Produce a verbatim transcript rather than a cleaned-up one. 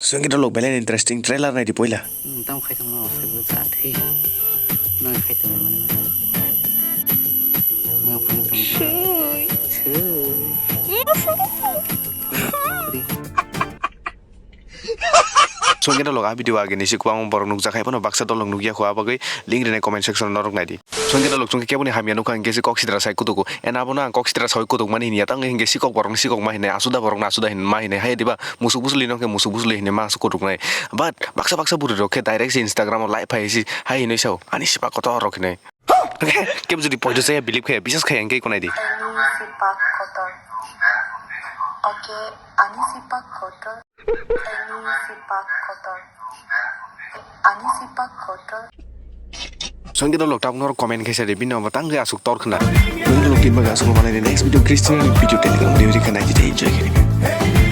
Songkhe dolok belai interesting trailer naidi poila. Hmm, tamo khai tongma o saibo ja thwi. Nang khai tongma mani ma. Ma phang tong. Sui. Sui. Songkhe dolok a video agini si kwbangma borok nukjak hai phano baksa dolok nukya kho, abagwi link rinai comment section o norok naidi. Songkhe dolok chwngkhe keboni hamya nukha hinkhe se kok sidra sai kutugo. Ena abono ang kok sidra sai kutuk mani hinya, tang hinkhe sikok borokno sikok ma hinai, asuda borokno asuda hin ma hinai, hai diba musuk bujuli no khe musuk bujuli hinai ma kutuk nai. But baksa baksa buri rok khe direct se Instagram o live phai si hai hinai sao, ani sipak kotor rok hinai. Kebo jodi poito saya believe khe bisas khai hinkhe konai di. Ani sipak kotor. Oke, ani sipak kotor. Ani sipak kotor. Ani sipak kotor. Songkhe dolok tabuk norok comment khe sadi, bini obo tang khe aswk tor khna. Bini dolok tin bagwi aswk manai next video Christian video Telegram video rikha nai enjoy khe.